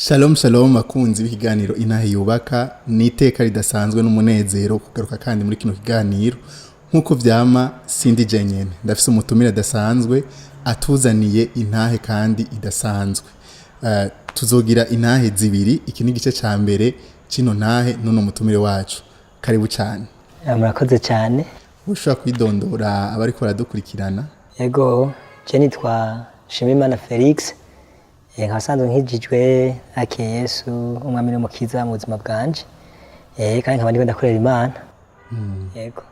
Shalom shalom, bakunzi b'ikiganiro Intahe Yubaka. Ni iteka ridasanzwe n'umunezero kugaruka kandi muri kino kiganiro. Nk'uko vyama, sindi jenyene, ndafise umutumire adasanzwe atuzaniye intahe kandi idasanzwe. Tuzogira intahe zibiri. Iki ni igice ca mbere c'ino ntahe n'uno mutumire wacu. Karibu cyane. Murakoze cyane. Ushobora kwidondora abariko baradukurikirana? Yego, je nitwa Shimimana Felix, nkaba nsanzwe nkijijwe, nakiriye Yesu umwami n'umukiza mu buzima bwanje, kandi nkaba ndiko ndakorera Imana. Yego.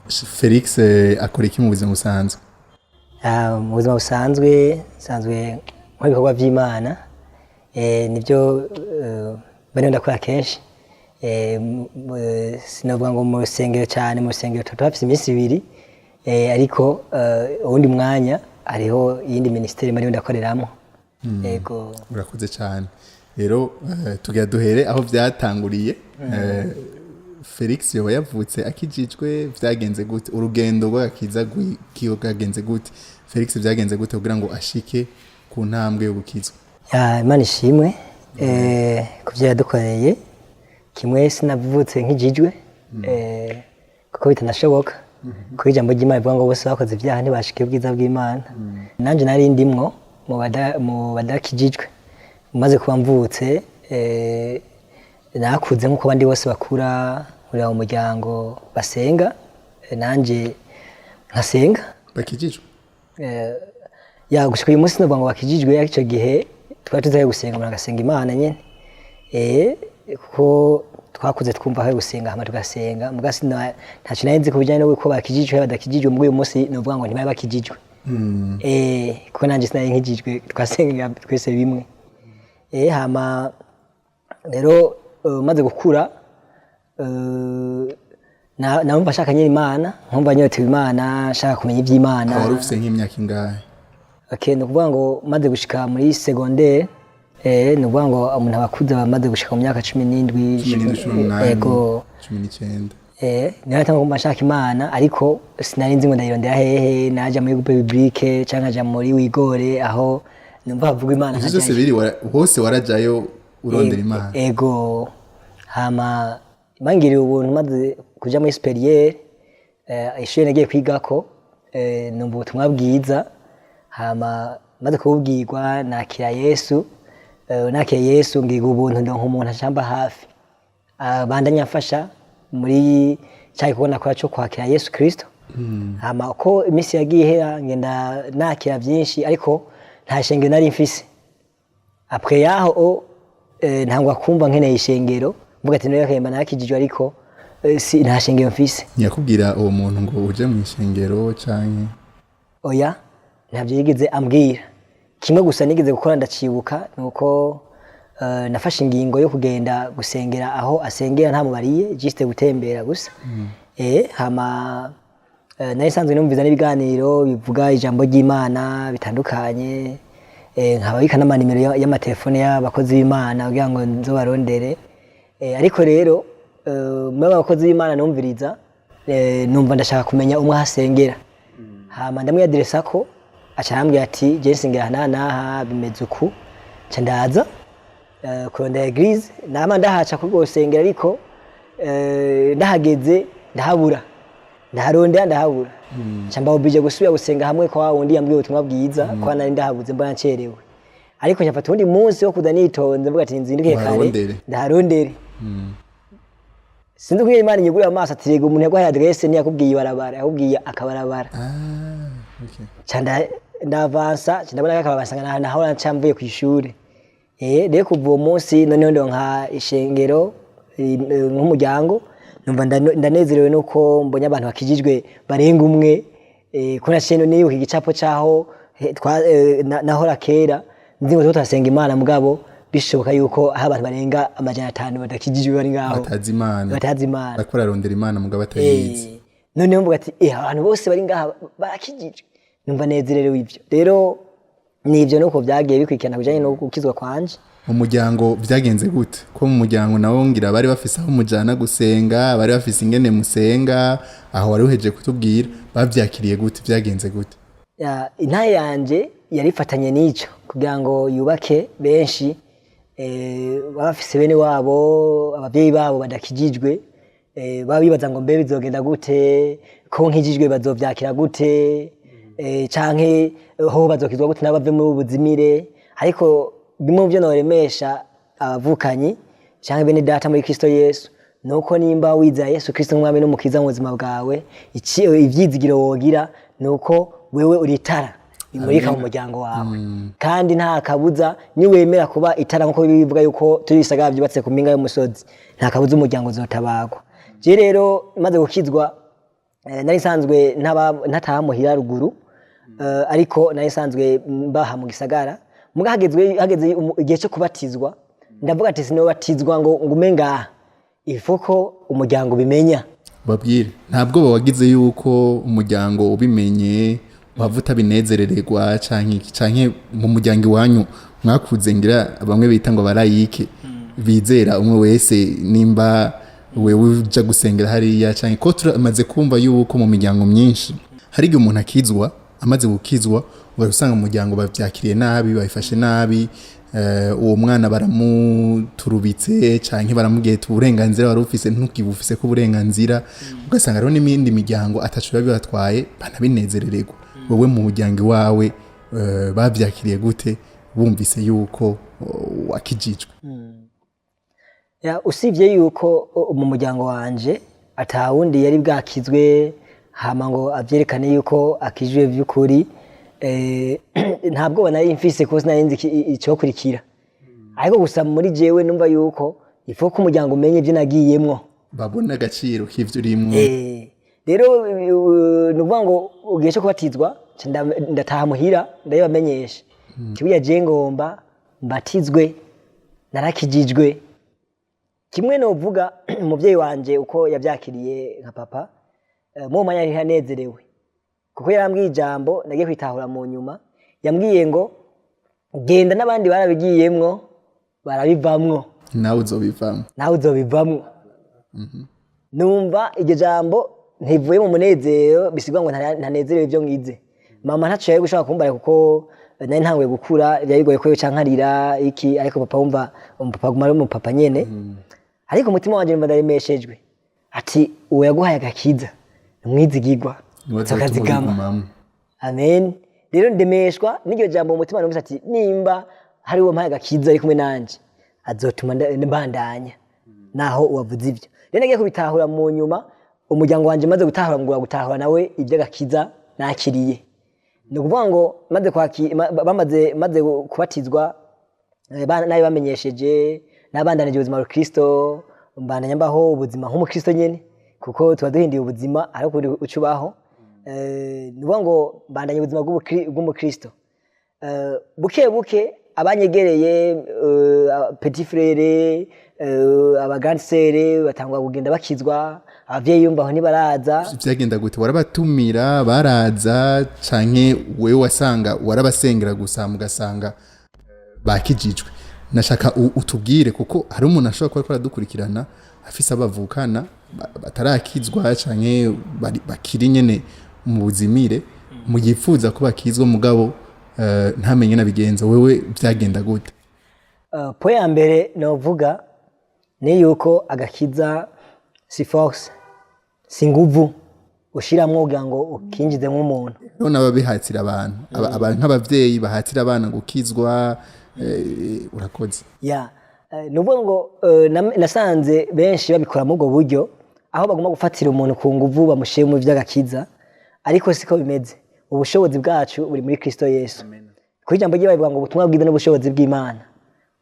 Felix akora iki mu buzima busanzwe? Mu buzima busanzwe, nsanzwe nkora ibikorwa vy'Imana, nivyo mba ndiko ndakora kenshi. Sinovuga ngo mu rusengero cyane, mu rusengero tuba tuhafise iminsi 2, ariko uwundi mwanya hariho iyindi minisiteri mba ndiko ndakoreramwo. Yego. Urakoze cyane. Rero tugira duhere aho byatanguriye. Felix yoba yavutse akijijwe? Vyagenze gute? Urugendo rw'agakiza rwiwe bwagenze gute? Felix vyagenze gute kugira ngo ashike ku ntambwe yo gukizwa? Ya, Imana ishimwe ku byo yadukoreye. Kimwe, sinavutse nkijijwe, kuko bitanashoboka, kuko ijambo ry'Imana rivuga ngo bose bakoze ibyaha ntibashike ubwiza bw'Imana. Nanjye nari ndimwo mu badakijijwe. Maze kuba mvutse, nakuze nk'uko abandi bose bakura, nkurira mu muryango basenga, nanjye nkasenga. Bakijijwe? Ya, gushika uyu munsi novuga ngo bakijijwe, ariko ico gihe twari tuzaye gusenga, umuntu agasenga Imana nyene, kuko twakuze twumva aho gusenga, hama tugasenga. Muga ntaco nari nzi ku bijanye n'uko bakijijwe badakijijwe. Muga uyu munsi novuga ngo ntibari bakijijwe, kuko nanje sinari nkijijwe, twasenga twese bimwe. Hama rero maze gukura, namva nshaka nyine Imana, nkumva nyotewe Imana, nshaka kumenya iby'Imana. Wari ufise nk'imyaka ingahe? Okay, ni ukuvuga ngo maze gushika muri secondaire, ni ukuvuga ngo umuntu aba akuze, aba amaze gushika mu myaka 17. 17, 18? Ego. 19. Niho natangura kumva nshaka Imana, ariko sinari nzi ngo ndayirondera hehe. Naja muri groupe biblique canke nkaja muri wigore aho numva havuga Imana. Ivyo vyose nkajayo. biri hose warajayo urondera Imana? Ego. Hama bangiriye ubuntu, maze kuja muri supérieur, ishure nagiye kwigako, numva ubutumwa bwiza. Hama maze kububwirwa, nakira Yesu. Nakira Yesu, ngiga ubuntu, ndonka umuntu acamba hafi, abandanya amfasha muri cya gikorwa nakora cyo kwakira Yesu Kristo. Hama uko iminsi yagiye ihera, ngenda nakira byinshi, ariko nta shengero nari mfise. Après yaho, ntangwa kumva nkeneye ishengero, mvuga ati none kayemba nakijijwe, ariko si nta shengero mfise. Ntiyakubwira uwo muntu ngo uje mu ishengero canke? Oya, ntabyo yigeze ambwira. Kimwe gusa nigeze gukora ndacibuka, ni uko nafashe ingingo yo kugenda gusengera aho asengera ntamubariye, juste gutembera gusa. Hama nari nsanzwe numviza n'ibiganiro bivuga ijambo ry'Imana bitandukanye, nkababika n'amanimero y'amatelefone y'abakozi b'Imana kugira ngo nzobarondere. Ariko rero muri abo bakozi b'Imana numviriza, numva ndashaka kumenya umwe ahasengera. Hama ndamwiyadiresa ko aca arambwira ati: "Je nsengera aha n'aha, bimeze uku." Nca ndaza kurondera église. Nama ndahaca kuri urwo rusengero, ariko ndahageze ndahabura, ndaharondera ndahabura. Nca mba obligé gusubira gusenga hamwe kwa wundi yambwiye ubutumwa bwiza, kwa nari ndahabuze, mbona ncerewe. Ariko nca uwundi munsi wo kuza nitonze, mvuga ati nzinduke kare. Uharondere. Ndaharondere. Sinzi kubwira Imana inyugurira amaso ati: "Rega umuntu yaguhaye adresse ntiyakubwiye ibarabara, yakubwiye akabarabara." Ah, okay. Nca ndavansa, nca ndabona akabarabara, nsanga naho nca mvuye kw'ishure. Rero kuva uwo munsi noneho ndonka ishengero, nk'umuryango, numva ndanezerewe nuko mbonye abantu bakijijwe barenga umwe, ko naciye nibuka igicapo caho nahora kera nzi ngo turiko turasenga Imana, mugabo bishoboka yuko aho abantu barenga 500 badakijijwe bari ngaho. Batazi Imana. Batazi Imana. Bariko bararondera Imana mugabo batayizi. Noneho mvuga ati: "Abantu bose bari ngaha barakijijwe." Numva nezerewe ivyo. Rero nivyo, nuko vyagiye bikurikirana bijanye no gukizwa kwanje. Mu muryango vyagenze gute? Ko mu muryango nawo ngira bari bafise aho mujana gusenga, bari bafise ingene musenga, aho wari uhejeje kutubwira, bavyakiriye gute? Vyagenze gute? Ya, intahe yanje yarifatanye n'ico kugira ngo yubake benshi. Baba bafise bene wabo, abavyeyi babo badakijijwe, baba bibaza ngo mbe bizogenda gute, ko nkijijwe bazovyakira gute, canke ho bazokizwa gute nabo bave muri ubu buzimire. Ariko bimwe mu byo noremesha abavukanyi canke bene data muri Kristo Yesu nuko nimba wizeye Yesu Kristo nk'umwami n'umukiza mu buzima bwawe, ivyizigiro wogira nuko wewe uri itara rimurika mu muryango wawe, kandi nta kabuza niwemera kuba itara, nkuko bivuga yuko turi ibisagara byubatse ku mpinga y'umusozi, nta kabuza umuryango uzotabagwa. Je rero maze gukizwa, nari nsanzwe ntataha muhira ruguru, ariko nari nsanzwe mbaha mu gisagara. Muga hageze igihe cyo kubatizwa, ndavuga ati sinobatizwa ngo ngume ngaha, ifuko umuryango ubimenya. Babwire, nta bwoba wagize yuko umuryango ubimenye wava utabinezerererwa, canke iki, canke mu muryango iwanyu mwakuze ngira bamwe bita ngo barayike bizera umwe wese, nimba wewe uja gusengera hariya, canke ko turamaze kumva yuko mu miryango myinshi hari igihe umuntu akizwa, amaze gukizwa ugasanga mu muryango bavyakiriye nabi, babifashe nabi, uwo mwana baramuturubitse canke baramubwiye ati uburenganzira wari ufise ntukibufise ko uburenganzira. Ugasanga rero n'imindi miryango ataco biba bibatwaye, banabinezerererwa. Wowe mu muryango iwawe, bavyakiriye gute bumvise yuko wakijijwe? Ya, usibye yuko mu muryango wanje ata wundi yari bwakizwe hama ngo avyerekane yuko akijwe vy'ukuri, nta bwoba nari mfise kuko sinari nzi icokurikira. Ariko gusa muri jewe numva yuko ifo ko umuryango umenye ivyo nagiyemwo, babona agaciro k'ivyo urimwo. Rero ni ukuvuga ngo igihe cyo kubatizwa nca ndataha muhira, ndabibamenyesha kibuya je ngomba mbatizwe, narakijijwe. Kimwe novuga umuvyeyi wanje uko yavyakiriye nka papa, muwo mwanya yari yanezerewe kuko yarambwiye ijambo nagiye kwitahura mu nyuma. Yambwiye ngo genda, n'abandi barabigiyemwo barabivamwo, nawe uzobivamwo. Nawe uzobivamwo. Numva iryo jambo ntivuye mu munezero, bisigwa ngo ntanezerewe ibyo ngize. Mama ntaco yari gushaka kumbara kuko nari ntanguye gukura, byari bigoye ko yoca nkarira iki. Ariko papa, wumva umupapa aguma ari umupapa nyene. Ariko umutima wanje numva ndaremeshejwe, ati uwo yaguhaye agakiza ni umwizigirwa, niwe azotuma akazigama. ubigumamwo. Amen. Rero ndemeshwa n'iryo jambo mu mutima, numvise ati nimba hari uwo mpaye agakiza ari kumwe nanje, azotuma mbandanya naho uwavuze ibyo. Rero nagiye kubitahura mu nyuma, umuryango wanje maze gutahura ngo gutahura nawe iby'agakiza nakiriye. Ni ukuvuga ngo maze bamaze maze kubatizwa, nayo bamenyesheje, nabandanije ubuzima bwa Kristo, mbandanya mbaho ubuzima nk'umukristo nyene, kuko tuba duhinduye ubuzima ariko uca ubaho. Ni ukuvuga ngo mbandanya ubuzima bw'umukristo. Buke buke abanyegereye, petit frère, aba grande sœur, batangwa kugenda bakizwa. Abavyeyi yumva aho ntibaraza. Vyagenda gute? Warabatumira baraza, canke wewe wasanga warabasengera gusa mugasanga bakijijwe? Nashaka utubwire, kuko hari umuntu ashobora kuba ariko aradukurikirana afise abavukana batarakizwa canke bakiri nyene mu buzimire, mu yifuza ko bakizwa mugabo ntamenye nabigenza. Wewe vyagenda gute? Point ya mbere novuga ni yuko agakiza si force, si nguvu ushiramwo kugira ngo ukinjizemwo umuntu. Rero n'ababihatira abantu, nk'abavyeyi bahatira abana gukizwa, urakoze. Ya, ni ukuvuga ngo nasanze benshi babikora muri ubwo buryo, aho bagomba gufatira umuntu ku nguvu bamushyire mu by'agakiza, ariko siko bimeze. Ubushobozi bwacu buri muri Kristo Yesu. Ku ijambo ry'Imana bivuga ngo ubutumwa bwiza n'ubushobozi bw'Imana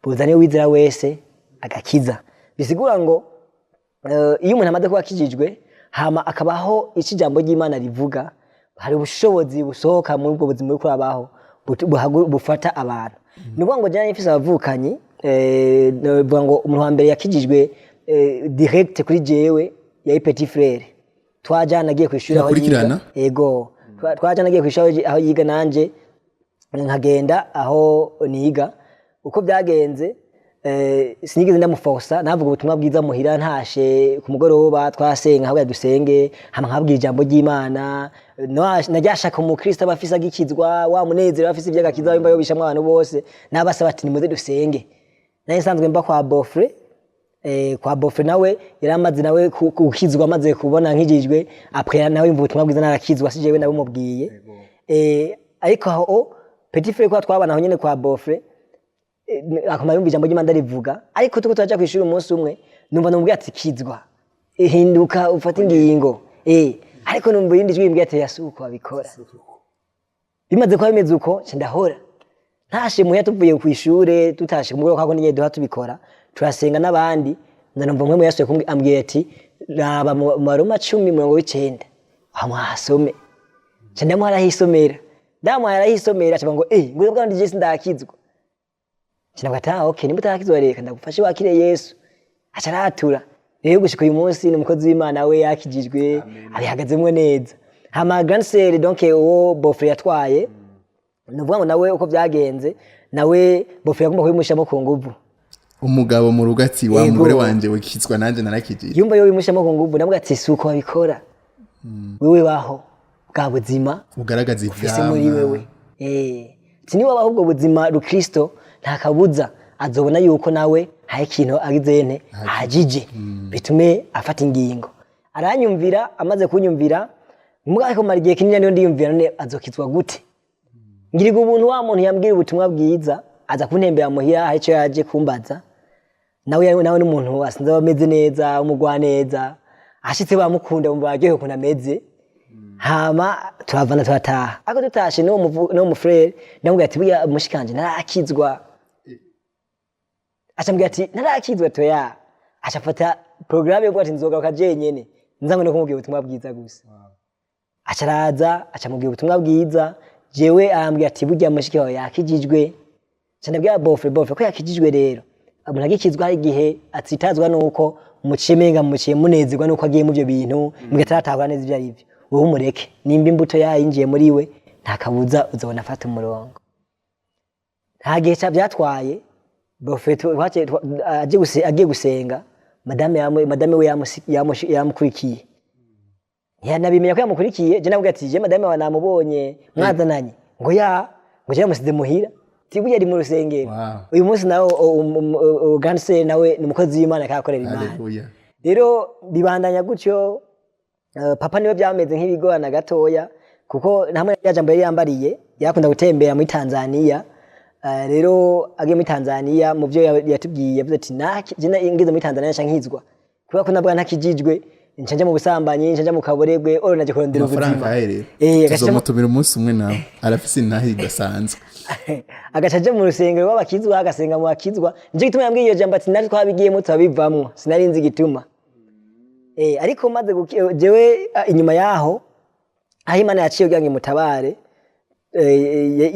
buzaniye uwizera wese agakiza. Bisigura ngo iyo umuntu amaze kuba akijijwe hama akabaho icyo ijambo ry'Imana rivuga, hari ubushobozi busohoka muri ubwo buzima buriko burabaho, bufata abantu. Ni ukuvuga ngo jana mfise abavukanyi, novuga ngo umuntu wa mbere yakijijwe direct kuri jewe yari petit frère. Twajana agiye kw'ishuri aho yiga. Mukurikirana? Yego. Twajana agiye kw'ishuri aho yiga, nanje nkagenda aho niga. Uko byagenze, sinigeze ndamuforsa. Navuga ubutumwa bwiza muhira, ntashe ku mugoroba twasenga, aho dusenge hama nkabwira ijambo ry'Imana. Naryashaka umukristo aba afise agikizwa wa munezero, aba afise ivy'agakiza, yumva yobishamwo abantu bose, nabasaba ati nimuze dusenge. Nari nsanzwe mba kwa beau-frère. Kwa beau-frère nawe yari amaze nawe gukizwa, amaze kubona nkijijwe. Après nawe yumva ubutumwa bwiza, narakizwa, si jewe nabumubwiye. Ariko aho petit frère kwa twabana aho nyene kwa beau-frère, akoma yumva ijambo ry'Imana rivuga. Ariko tuko turaja kwishuri, umunsi umwe numva namubwiye ati: "Kizwa, hinduka, ufate ingingo." Ariko numva irindi jwi rimbwiye ati: "Yasuko abikora." Bimaze kuba bimeze uko, nca ndahora ntashe muhira, tuvuye kw'ishure, tutashe ku mugoroba, kako nyene duha tubikora, turasenga n'abandi. Ndanumva umwe yasuye ambwira ati: "Raba mu Baroma 10 murongo w'9 aho mwahasome." Nca ndamuha arahisomera, ndamuha arahisomera, aca ngo: "Eh, ngo bwa ndi je sindakizwa." Nca ndavuga ati: "Ah, okay, nimba utarakizwa reka ndagufashe wakire Yesu." Aca aratura. Rero gushika uyu munsi ni umukozi w'Imana, we yakijijwe, abihagazemwo neza. Hama grande sœur, donc uwo beau-frère yatwaye, ni ukuvuga ngo nawe uko byagenze, nawe beau-frère yagomba kubimushiramo ku nguvu. Umugabo mu rugo ati: "Wa Yego. mugore wanje wikizwa, nanje narakijije." Yumva yo bimushiramo ku nguvu. Ndavuga ati: "Si uko babikora, wewe baho bwa buzima ugaragaza ufise muri ivyamwa." wewe. Ati niba wabaho ubwo buzima rukristo, nta kabuza azobona yuko nawe hari ikintu agize nte ahagije bitume afata ingingo. Aranyumvira. Amaze kunyumvira, mbwa ariko mara igihe kinini niyo ndiyumvira: none azokizwa gute? Ngirirwa ubuntu, wa muntu yambwira ubutumwa bwiza aza kuntembera muhira, hari icyo yaje kumbaza. Nawe n'umuntu asanzwe aba ameze neza, umugwaneza. Ashitse bamukunda, bumva baryohewe ukuntu ameze. Hama turavana, turataha. Ariko tutashe n'uwo mufrère, ndamubwira ati: "Burya mushikanje narakizwa." Acambwira ati: "Narakizwa toya." Aca afata porogaramu yo kuvuga ati: "Nzogaruka jenyene, nzanywe no kumubwira ubutumwa bwiza gusa." Aca araza, aca amubwira ubutumwa bwiza. Jewe arambwira ati: "Burya mushiki wawe yakijijwe." Ca ndabwira beau-frère, beau-frère ko yakijijwe. Rero umuntu agikizwa hari igihe atsitazwa nuko muciye menga muciye munezerwa nuko agiye mu byo bintu, mugatahura neza ibyo ari byo. Wowe umureke, nimba imbuto yayinjiye muri we, nta kabuza uzobona afata umurongo. Nta gihe ca byatwaye, beau-frère agiye gusenga, madame we yamukurikiye, ntiyanabimenya ko yamukurikiye. Je navuga ati: "Je madame wawe namubonye mwazananye." Ngo ya, ngo je namusize muhira, ti burya ari mu rusengero. Uyu munsi nawe grande sœur nawe ni umukozi w'Imana, akakorera Imana. Haleluya. Rero bibandanya gutyo. Papa niwe byameze nk'ibigorana gatoya, kuko hamwe ya jambo yari yambariye, yakunda gutembera muri Tanzania. Rero agiye muri Tanzania, mu byo yatubwiye yavuze ati: "Naki je ngeze muri Tanzania nca nkizwa, kubera ko nabwa ntakijijwe nca nja mu busambanyi, nca nja mu kaboregwe, oro naje kurondera Amafaranga ubuzima." ahe rero? Agaca Tuzomutumira umunsi umwe, nawe arafise intahe idasanzwe. Agaca aja mu rusengero rw'abakizwa, agasenga mu bakizwa. Nico gituma yambwiye iyo jambo ati: "Natwe twabigiyemo turabivamwo." Sinari nzi igituma. Ariko maze jewe inyuma yaho, aho Imana yaciye kugira ngo imutabare,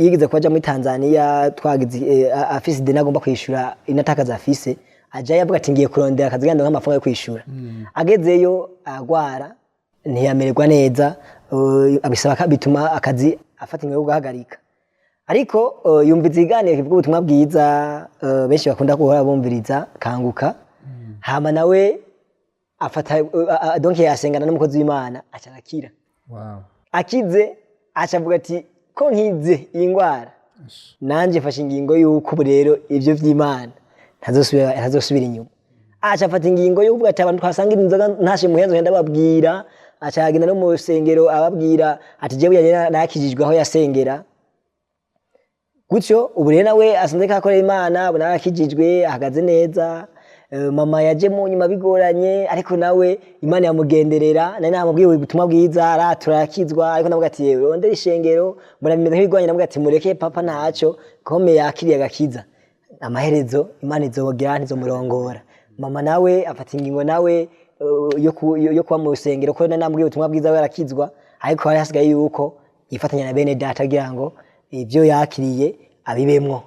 yigeze kuba aja muri Tanzania, twagize afise ideni agomba kwishura, inatakaza afise, ajayo avuga ati: "Ngiye kurondera akazi kugira ngo amafaranga yo kwishura." Agezeyo agwara, ntiyamererwa neza, abisaba bituma akazi afata ingingo yo guhagarika. Ariko yumviza ikiganiro kivuga ubutumwa bwiza, benshi bakunda guhora bumviriza Kanguka. Hama nawe afata donc yasengana n'umukozi w'Imana, aca arakira. Akize, aca avuga ati: "Ko nkize iyi ndwara, nanjye mfashe ingingo y'uko ubu rero ibyo by'Imana ntazosubira inyuma." Aca afata ingingo yo kuvuga ati: "Abantu twasanga inzoga ntashe muhira, nzogenda ndababwira." Aca agenda no mu rusengero ababwira ati: "Jewe yari nakijijwe," aho yasengera gutyo. Ubu rero nawe asanzwe akorera Imana, ubu nawe akijijwe, ahagaze neza. Mama yaje mu nyuma bigoranye, ariko nawe Imana yamugenderera. Nari namubwiye ubutumwa bwiza, aratura, arakizwa. Ariko navuga ati: "Yewe, rondera ishengero, mbona bimeze nk'ibigwanye." Navuga ati: "Mureke papa, ntaco kome yakiriye agakiza, amaherezo Imana izogira ntizomurongora." Mama nawe afata ingingo nawe yo kuba mu rusengero, ko nari namubwiye ubutumwa bwiza, we arakizwa, ariko hari hasigaye yuko yifatanya na bene data kugira ngo ibyo yakiriye abibemwo.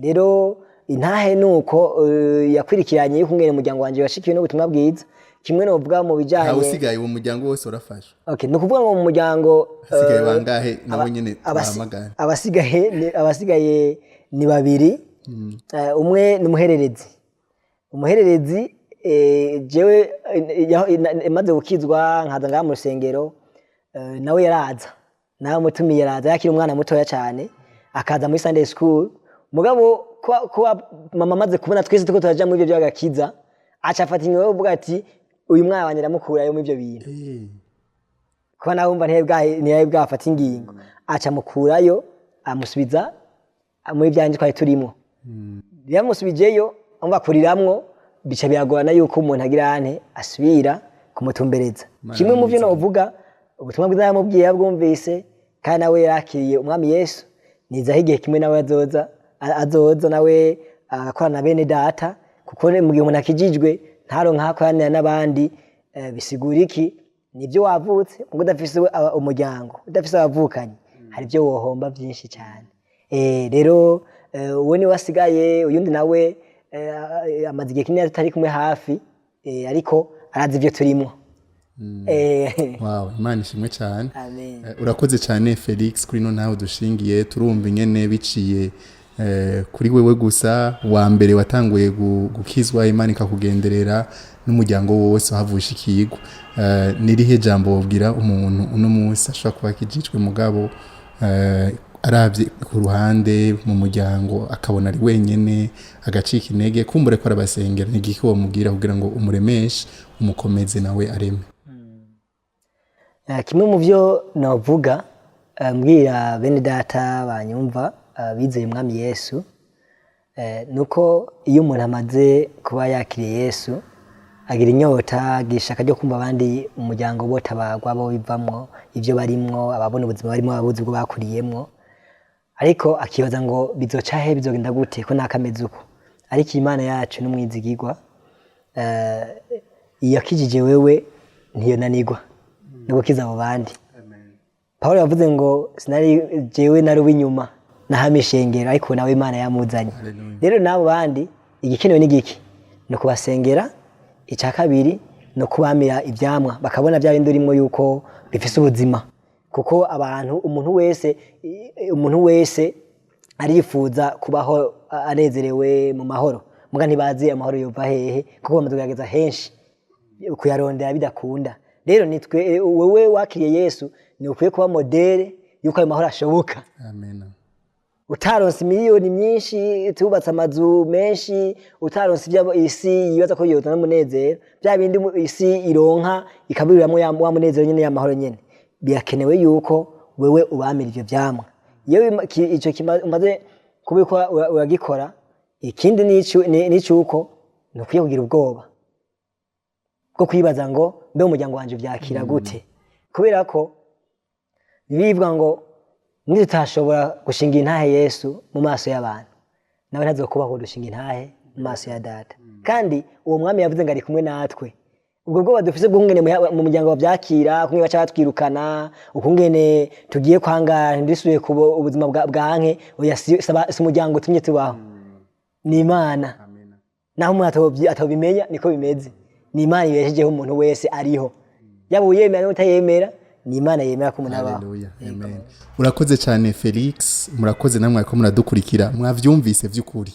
Rero intahe nuko yakwirikiranye yuko umwene umuryango wanje washikiwe n'ubutumwa bwiza. Kimwe novuga mu bijanye Ntawe usigaye, uwo muryango wose urafashwa? Okay, ni ukuvuga ngo mu muryango Hasigaye bangahe nabo nyene bahamagara? Abasigaye ni babiri. Umwe ni umuhererezi. Umuhererezi, jewe maze gukizwa nkaza ngaha mu rusengero, nawe yaraza, nawe mutumiye araza, yakiri umwana mutoya cyane, akaza muri Sunday school. Mugabo kuba mama amaze kubona twese tuko turaja muri ibyo by'agakiza, aca afata ingingo yo kuvuga ati: "Uyu mwana wanjye ndamukurayo muri ibyo bintu." Kuba nawe wumva ntiyari bwafata ingingo, aca amukurayo, amusubiza muri byanjye twari turimo. Yamusubijeyo, umva kuriramwo bica biragorana yuko umuntu agira ante asubira kumutumbereza. Kimwe mu byo novuga, ubutumwa bwiza yamubwiye yabwumvise, kandi nawe yarakiriye Umwami Yesu. Nizaho igihe kimwe nawe azoza nawe agakorana na bene data, kuko mu gihe umuntu akijijwe ntaronke aho akoranira n'abandi, bisigura iki? Nibyo, wavutse ngo udafise umuryango, udafise abavukanyi, hari ibyo wohomba byinshi cyane. Rero uwo niwe asigaye. Uyundi nawe amaze igihe kinini tutari kumwe hafi, ariko arazi ibyo turimo. Wow, Imana ishimwe cyane. Amen. Urakoze cyane Felix kuri no nawe dushingiye turumva ingene biciye kuri wewe gusa wa mbere watanguye gukizwa, Imana ikakugenderera n'umuryango wose wahavusha ikigwa. Nirihe jambo wobwira umuntu uno munsi ashobora kuba akijijwe, mugabo aravye ku ruhande mu muryango akabona ari wenyene, agacika intege, kumbure ko arabasengera? Ni igiki womubwira kugira ngo umuremeshe, umukomeze, nawe areme? Kimwe mu byo navuga, mbwira bene data banyumva, bizeye Umwami Yesu, nuko iyo umuntu amaze kuba yakiriye Yesu agira inyota, agira ishaka ryo kumva abandi mu muryango botabagwa, bo bivamwo ibyo barimwo, ababona ubuzima barimo, ababuzi ubwo bakuriyemwo, ariko akibaza ngo bizoca he, bizogenda gute ko nakameze uko. Ariko Imana yacu n'umwizigirwa, iyakijije wewe ntiyonanirwa no gukiza abo bandi. Pawulo yavuze ngo sinari jewe nari uw'inyuma nahama ishengero, ariko nawe Imana yamuzanye. Rero n'abo bandi igikenewe ni giki? Ni ukubasengera. Icya kabiri ni ukubamira ivyamwa, bakabona bya bindi urimo yuko bifise ubuzima, kuko abantu umuntu wese arifuza kubaho anezerewe mu mahoro, muga ntibazi amahoro yova hehe, kuko bamaze kugerageza henshi kuyarondera bidakunda. Rero nitwe, wewe wakiriye Yesu, ni ukwiye kuba modèle yuko ayo mahoro ashoboka. Amen. Utaronse miliyoni myinshi, tubatse amazu menshi, utaronse ibyo isi yibaza ko yozana umunezero, bya bindi isi ironka ikaburiramwo wa munezero nyene, y'amahoro nyene, birakenewe yuko wewe ubamira ivyo vyamwa. Iyo ico umaze kubikora, uragikora. Ikindi ni icuko ntukwiye kugira ubwoba bwo kwibaza ngo mbe umuryango wanje uvyakira gute, kubera ko bivuga ngo nitutashobora gushinga intahe Yesu mu maso y'abantu, nawe ntazokubaho dushinga intahe mu maso ya Data. Kandi uwo mwami yavuze ngo ari kumwe natwe. Ubwo bwoba dufise bw'ukungene mu muryango bavyakira, ukungene baca batwirukana, ukungene tugiye kwangara ntidusubire kuba ubuzima bwanke, oya, si umuryango utumye tubaho, ni Imana. Naho umuntu atobimenya, niko bimeze. Ni Imana ibeshejeho umuntu wese ariho, yaba uyemera n'utayemera, ni Imana yemera ko umuntu abaho. Haleluya. Amen. Urakoze cyane Felix, murakoze namwe ko muradukurikira. Mwavyumvise vy'ukuri.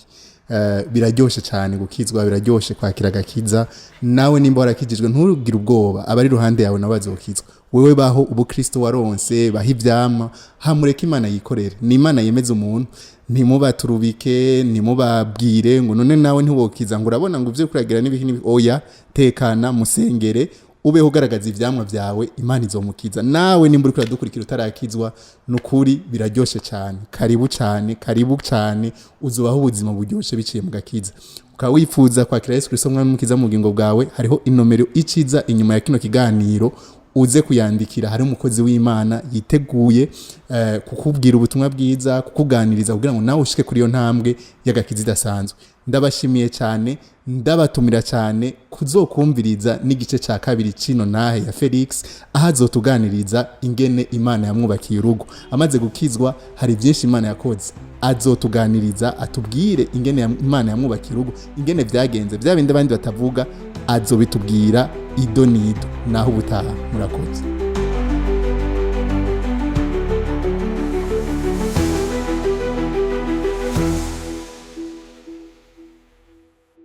Biraryoshe cyane gukizwa, biraryoshe kwakira agakiza. Nawe nimba warakijijwe ntugire ubwoba, abari iruhande yawe nabo bazokizwa. Wewe baho ubukristo waronse, baho ivyama, hamureke Imana yikorere. Ni Imana yemeza umuntu. Ntimubaturubike, ntimubabwire ngo none nawe ntiwokiza, ngo urabona ngo ivyo kuragira n'ibihi n'ibihi. Oya, tekana, musengere, ubeho ugaragaza ivyamwa vyawe, Imana izomukiza. Nawe nimba uriko uradukurikira utarakizwa, nukuri biraryoshe cyane, karibu cyane, karibu cyane, uzubaho ubuzima buryoshe biciye mu gakiza. Ukaba wifuza kwakira Yesu Kristo mwami mukiza mu bugingo bwawe, hariho inomero iciza inyuma ya kino kiganiro, uze kuyandikira. Hari umukozi w'Imana yiteguye kukubwira ubutumwa bwiza, kukuganiriza kugira ngo nawe ushike kuri iyo ntambwe y'agakiza idasanzwe. Ndabashimiye cyane, ndabatumira cyane kuzokumviriza n'igice cya kabiri cino nahe ya Felix, aho azotuganiriza ingene Imana yamwubakiye urugo amaze gukizwa. Hari byinshi Imana yakoze, azotuganiriza atubwire ingene Imana yamwubakiye urugo, ingene byagenze, bya bindi abandi batavuga, azobitubwira ido n'ido. Naho ubutaha, murakoze.